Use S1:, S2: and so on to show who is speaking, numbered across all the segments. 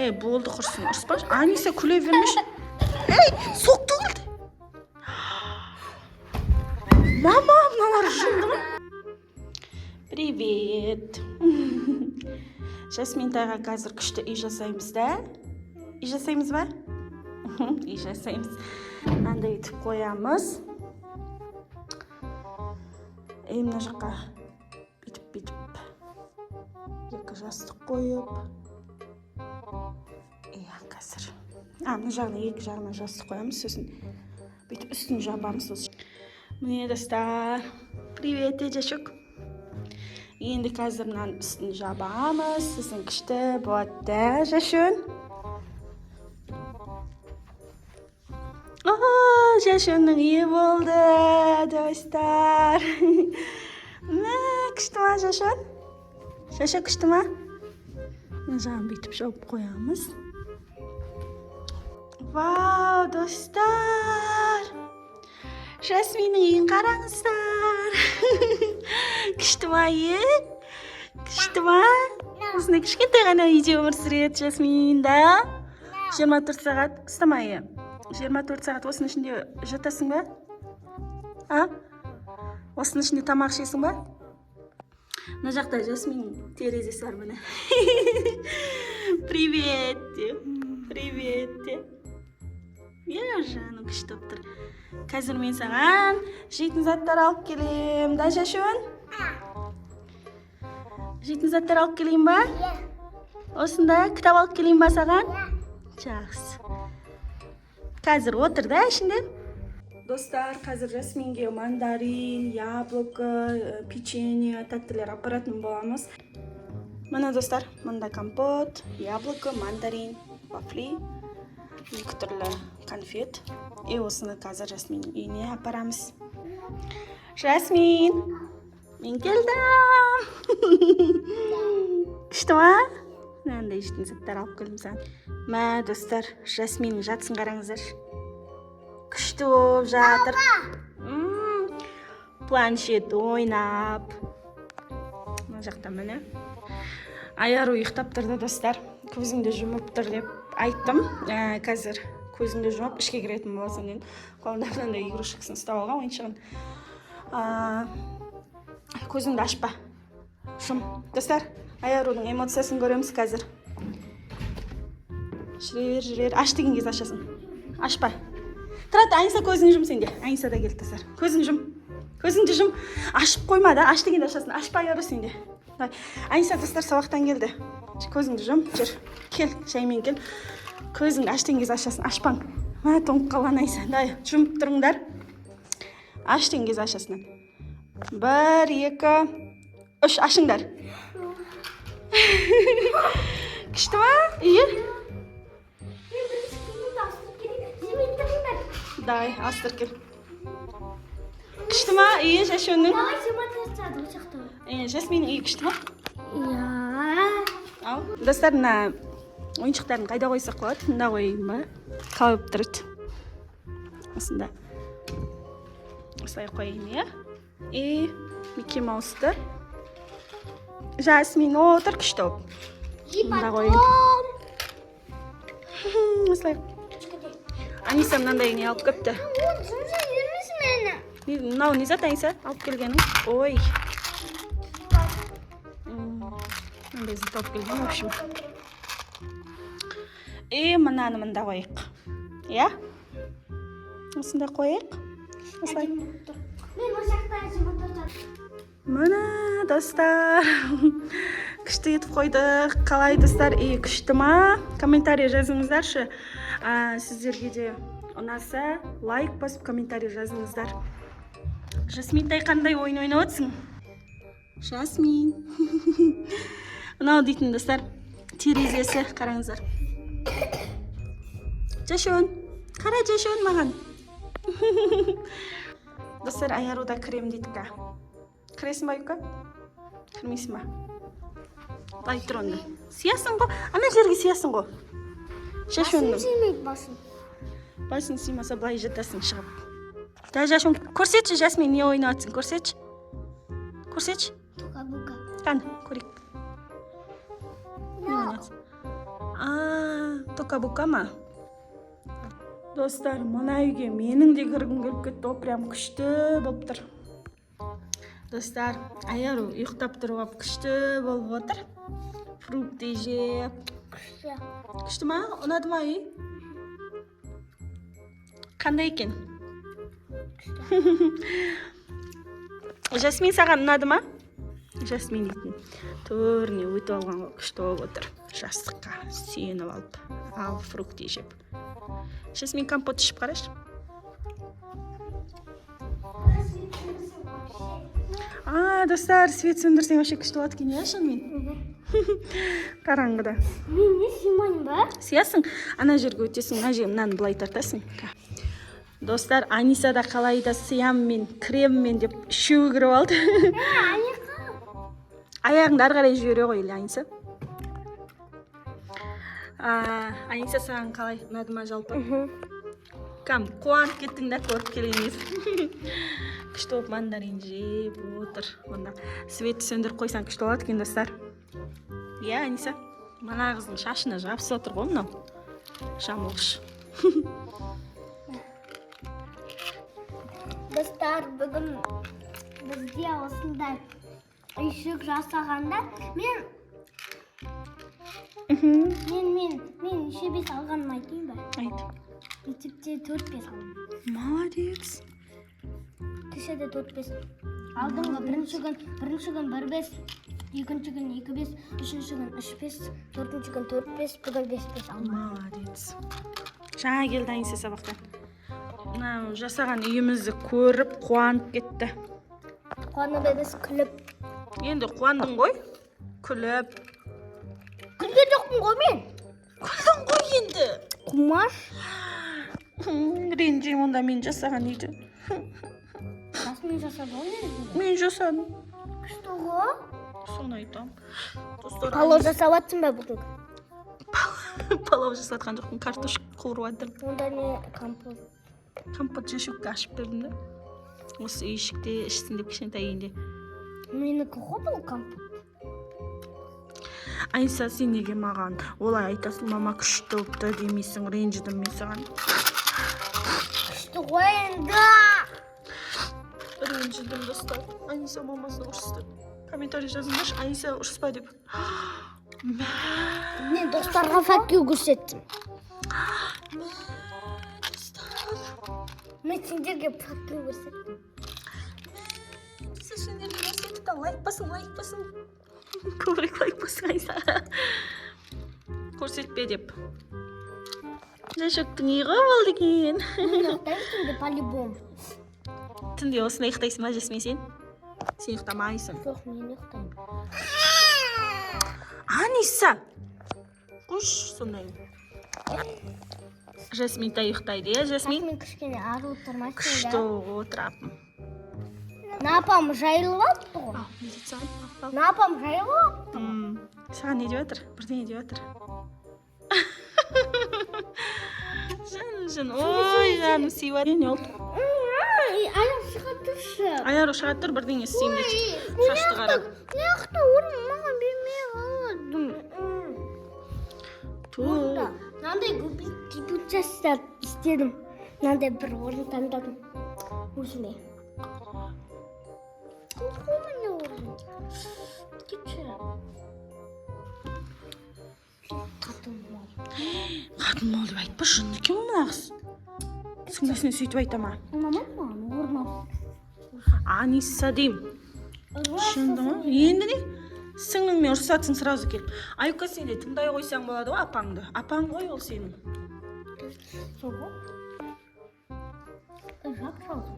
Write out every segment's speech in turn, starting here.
S1: Ей, болды, құрсын, ұрыспашы. Аниса, күле бермеші. Ей, сок төгілді. Мама, мыналар жынды ма? Привет, Жасминтайға қазір күшті үй жасаймыз да. Үй жасаймыз ба? Үй жасаймыз. Мынандай етіп қоямыз. И мына жаққа бүйтіп, бүйтіп екі жастық қойып, иә, қазір мына жағына, екі жағына жастық қоямыз, сосын бүйтіп үстін жабамыз. Сосын міне, достар, привет, Жашок. Енді қазір мынаның үстін жабамыз, сосын күшті болады да, Жашон. А, Жашонның үйі болды, достар. Мә, күшті ма, Жашон? Жашон, күшті ма? Мына жағын бүйтіп жауып қоямыз. Вау, достар, Жасминнің үйін қараңыздар. Күшті ма, е? Күшті ма? Осындай кішкентай ғана үйде өмір сүреді Жасмин да. 24 сағат ұстама, е. 24 сағат осының ішінде жатасың ба? А, осының ішінде тамақ ішесің ба? Мына жақта Жасминнің терезесі бар, міне. Привет де, привет де. Иә, жаным, күшті болып тұр. Қазір мен саған жейтін заттар алып келем да, Жашон. Жейтін заттар алып келейін ба? Осында кітап алып келейін ба саған? Жақсы, қазір отыр да ішінде. Достар, қазір Жасминге мандарин, яблоко, печенье, тәттілер апаратын боламыз. Міне, достар, мында компот, яблоко, мандарин, вафли, екі түрлі конфет. И осыны қазір Жасминнің үйіне апарамыз. Жасмин, мен келдім. Күшті ма? Мынандай жейтін заттар алып келдім саған. Мә, достар, Жасминнің жатысын қараңыздаршы, күшті болып жатыр. Планшет ойнап. Мына жақта, міне, Аяру ұйықтап тұрды, достар. Көзіңді жұмып тұр деп айттым. Қазір көзіңді жұмып, ішке кіретін боласың дедім. Қолында мынандай игрушкасын ұстап алған, ойыншығын. Көзіңді ашпа, жұм. Достар, Аярудың эмоциясын көреміз қазір. Жүре бер, жүре бер. Аш деген кезде ашасың, ашпа. Тұрады, Айса, көзіңді жұм сен де. Айса да келді, достар. Көзіңді жұм, көзіңді жұм, ашып қойма да. Аш дегенде ашасың. Ашпа, Аяру, сен де. Давай. Айса, достар, сабақтан келді. Көзіңді жұм, жүр, кел, жаймен кел. Көзіңді аш деген кезде ашасың, ашпаң. Мә, тоңып қалған Айса. Давай, жұмып тұрыңдар. Аш деген кезде ашасың. Бір, екі, үш, ашыңдар. Күшті ма үйі?
S2: Мен бірінші киімімді ауыстырып келейін. Сен тұрыңдар.
S1: Давай, ауыстырып кел. Күшті ма үйі Жашонның?
S2: Давай, 24 сағат осы жақта.
S1: Е, Жасминнің үйі күшті ма?
S2: Иә.
S1: Ал, достар, мына ойыншықтарын қайда қойсақ болады? Мында қояйын ба? Қалай болып тұрады? Осында осылай қояйын, иә. И Микки Маусты. Жасмин отыр күшті болып.
S2: И
S1: Мында қояйын.
S2: потом.
S1: Осылай. Аниса мынандай не алып келіпті.
S2: О, жұмса бермесін мені.
S1: Мынау не зат, Аниса, алып келгенің? Ой, мынандай зат алып келген, в общем. И мынаны мында қояйық, иә, осында қояйық осылай.
S2: Әдемі болып тұр. Мен осы жақта 24 сағат.
S1: Міне, достар, күшті етіп қойдық. Қалай, достар, үй күшті ма? Комментарий жазыңыздаршы. Сіздерге де ұнаса, лайк басып, комментарий жазыңыздар. Жасминтай, қандай ойын ойнап отырсың, Жасмин? Мынау дейтін, достар, терезесі, қараңыздар. Жашон, қара, Жашон, маған. Достар, Аяруда кірем дейді ка. Кіресің ба үйге, кірмейсің ба? Былай тұр онда. Сиясың ғой, ана жерге сиясың ғой, Жашонның.
S2: Басым сыймайды, басым.
S1: Басың сыймаса, былай жатасың шығып да. Жашон, көрсетші. Жасмин, не ойнап жатсың? Көрсетші, көрсетші.
S2: Тука бука.
S1: Қане, көрейік, не ойнап жатсың? А. Тока Бока ма? Достар, мына үйге менің де кіргім келіп кетті ғой, прям күшті болып тұр. Достар, Аяру ұйықтап тұрып алып, күшті болып отыр, фрукты жеп.
S2: Күшті.
S1: Күшті ма? Ұнады ма үй? Қандай екен? Жасмин, саған ұнады ма? Жасмин дейтін төріне өтіп алған ғой, күшті болып отыр, жастыққа сүйеніп алып, ал фрукты жеп. Жасмин, компот ішіп қарашы. А, достар, свет сөндірсең, вообще күшті болады екен, иә, шынымен, қараңғыда.
S2: Мен не, сыймаймын ба?
S1: Сиясың, ана жерге өтесің, мына жер, мынаны былай тартасың. Достар, Аниса да қалай да сыям мен, кіремін мен деп үшеуі кіріп алды. Аяғыңды ары қарай жібере ғой или, Аниса. А, Аниса, саған қалай, ұнады ма жалпы? Кәдімгі қуанып кеттің да көріп келген кезде. Күшті болып мандарин жеп отыр. Онда светті сөндіріп қойсаң, күшті болады екен, достар, иә, Аниса? Мына қыздың шашына жабысып отыр ғой мынау жамылғыш.
S2: Достар, бүгін бізде осындай үйшік жасағанда мен мен неше бес алғанымды айтайын ба?
S1: Айт.
S2: Мектепте төрт бес алдым.
S1: Молодец.
S2: Кеше де төрт бес. Алдыңғы бірінші күн бір бес, екінші күн екі бес, үшінші күн үш бес, төртінші күн төрт бес, бүгін бес бес алдым.
S1: Молодец. Жаңа келді Аниса сабақтан, мынау жасаған үйімізді көріп қуанып кетті.
S2: Қуанып емес, күліп.
S1: Енді қуандың ғой, күліп.
S2: Күлген жоқпын ғой мен.
S1: Күлдің ғой енді.
S2: Құмаш.
S1: Ренжимін онда мен жасаған үйді.
S2: Жасмин жасады ғой негізінде.
S1: Мен жасадым.
S2: Күшті ғой.
S1: Соны айтамын, достар.
S2: Палау жасап жатсың ба бүгін?
S1: Палау жасатқан жоқпын, картошка қуырып жатырмын.
S2: Онда не, компот?
S1: Компот Жашукке ашып бердім да, осы үйшікте ішсін деп, кішкентай үйінде.
S2: Менікі ғой бұл компот.
S1: Айса, сен неге маған олай айтасың? Мама, күшті болыпты демейсің, ренжідім мен саған.
S2: Күшті ғой енді.
S1: Ренжідім, достар. Аниса мамасын ұрысты. Комментарий жазыңдаршы, Аниса ұрыспа деп. Мә.
S2: Мен достарға факел көрсеттім.
S1: Мә, достар.
S2: Мен сендерге факел көрсеттім.
S1: Сіз сендерге көрсетіп, лайк басың, лайк басың, көбірек лайк басың. Айсаға көрсетпе деп. Жашоктың үйі ғой болды екен.
S2: Мен ұйықтаймын түнде по-любому.
S1: Түнде осында ұйықтайсың ба, Жасмин? Сен ұйықтамайсың.
S2: Жоқ, мен ұйықтаймын.
S1: Аниса, қойшы сондай. Жасмин та ұйықтайды, иә, Жасмин?
S2: Мен кішкене ары отырмайсың
S1: Күшті
S2: да.
S1: отыраппын.
S2: Мына апам жайылып алыпты ғой.
S1: Ал, не дейді саған? Ал, ал.
S2: Мына апам жайылып алыпты.
S1: Саған не деп жатыр? Бірдеңе деп жатыр. Жаным, жаным, ой, жаным, сүйіп жатыр. Не болды?
S2: Аяқ шыға тұршы.
S1: Аяру шыға тұр, бірдеңе істеймін дейді. Шашты қара.
S2: Мына жақта орын маған бермей қалдым.
S1: Ту.
S2: Мынандай гүлчастар істедім. Мынандай бір орын таңдадым өзіме. Қой, міне орын. Кетші. Қатын мал.
S1: Қатын мал деп айтпа, жынды екен ғой мына қыз. Сіңлісіне сөйтіп айта ма?
S2: Ұнамады маған орын алып.
S1: Аниса деймін. Шынды ма? Енді не? Сіңліңмен ұрысатсың сразу келіп. Аюка, сен де тыңдай қойсаң болады ғой апаңды. Апаң ғой ол сенің.
S2: Сол ғой. Жап сразу.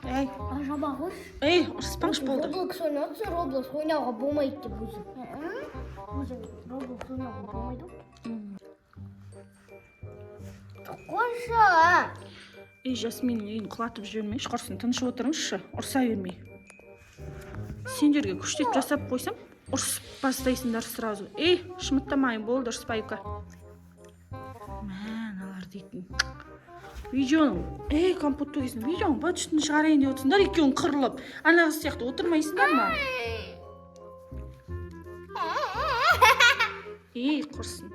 S1: Ей,
S2: А, жаба қойшы.
S1: ей, ұрыспаңшы, болды.
S2: Роблокс ойнап, Роблокс ойнауға болмайды деп өзі. Өзі Роблокс ойнауға болмайды ғой. Қойшы.
S1: Ей, Жасминнің үйін құлатып жібермейші, құрсын, тыныш отырыңызшы, ұрса бермей. Сендерге күштеп жасап қойсам, ұрысып бастайсыңдар сразу. Ей, шымыттамай, болды, ұрыспа, Аюка. Мә, мыналар дейтін. Видеоның, ей, компот төгесің, видеоның быт шытын шығарайын деп отырсыңдар, екеуің қырылып. Ана қыз сияқты отырмайсыңдар ма? Ей, құрсын.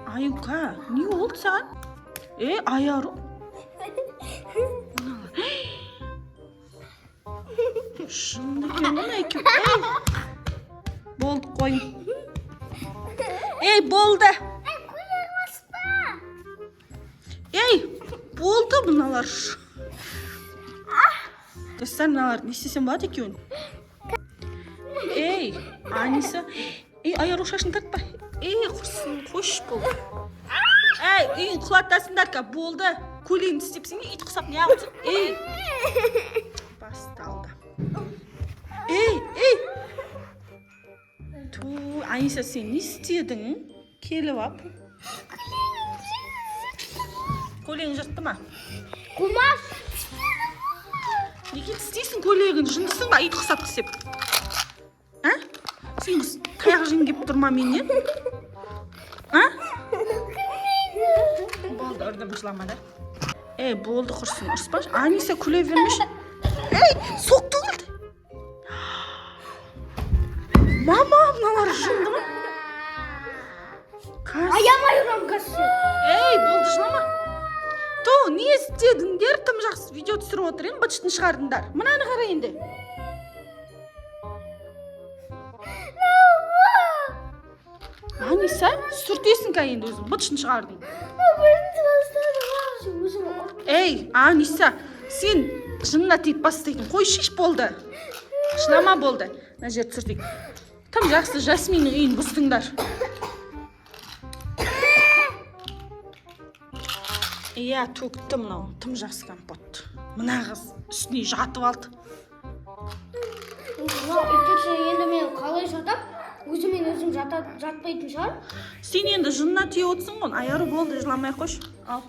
S1: Аюка, не болды саған? Е, Аяру. Шынды екен ғой мына екеуі. Ей! Болды, қой. Ей, болды. Ей, болды мыналар. Достар, мыналар не істесем болады екеуін? Ей, Аниса. Ей, Аяру, шашын тартпа. Ей, құрсын, қойшы, болды. Ей, үйін құлатасыңдар ка, болды. Көйлегін тістепсің, ит құсап не қылып? Ей. Басталды. Ей, ей. Ту, Аниса, сен не істедің? Келіп ап. Көйлегің жыртты ма?
S2: Қумаш.
S1: Неге тістейсің көйлегін? Жындысың ба, ит құсап тістеп? А? Сен таяқ жегің келіп тұр ма менен? А? Болды, ұрдым, жылама да. Ей, болды, құрсын, ұрыспашы. Аниса, күле бермеші. Ей, соқты күлді. Мама, мыналар жынды ма?
S2: Аямай ұрам қазір.
S1: Ей, болды, жылама. Ту, не істедіңдер? Тым жақсы видео түсіріп отыр едім, быт-шытын шығардыңдар. Мынаны қара енді. Аниса, сүртесің ка енді өзің, быт-шытын шығардың.
S2: Өзім ұрып.
S1: Ей, Аниса, сен жынына тиіп бастайтын. Қойшы, болды. Жылама, болды. Мына жерді сүртейік. Тым жақсы Жасминнің үйін бұздыңдар. Иә, төкті мынау. Тым жақсы компот. Мына қыз үстіне жатып алды.
S2: Мынау итекші, енді мен қалай жатам? Өзімен өзім жатпайтын шығар.
S1: Сен енді жынына тиіп отырсың ғой. Аяру, болды, жыламай ақ қойшы. Ал.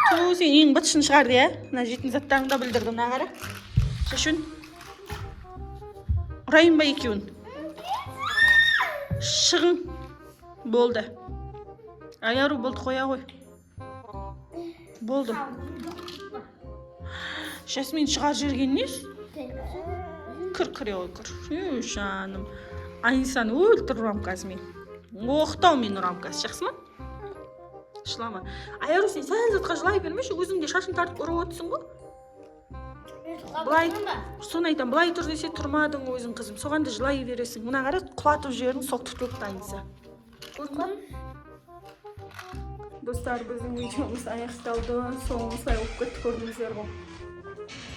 S1: Ту, сен үйің быт-шытын шығарды, иә? Мына жейтін заттарыңды да бүлдірді. Мына қара. Шашун. Ұрайын ба екеуін? Шығың. Болды. Аяру, болды, қоя ғой. Болды. Жасмин, шығар жіберген несі? Кір, кіре ғой, кір. Үй, жаным. Анисаны өлтіріп ұрам қазір мен. Оқтау мен ұрам қазір, жақсы ма? Жылама. Аяру, сен сәл затқа жылай бермеші, өзің де шашын тартып ұрып отырсың ғой. Былай, соны айтамын, былай тұр десе тұрмадың өзің, қызым. Соған да жылай бересің. Мына қара, құлатып жібердің, сол түтіліпті, Аниса. Көрдің ба? Достар, біздің видеомыз аяқталды. Соңы осылай болып кетті, көрдіңіздер ғой.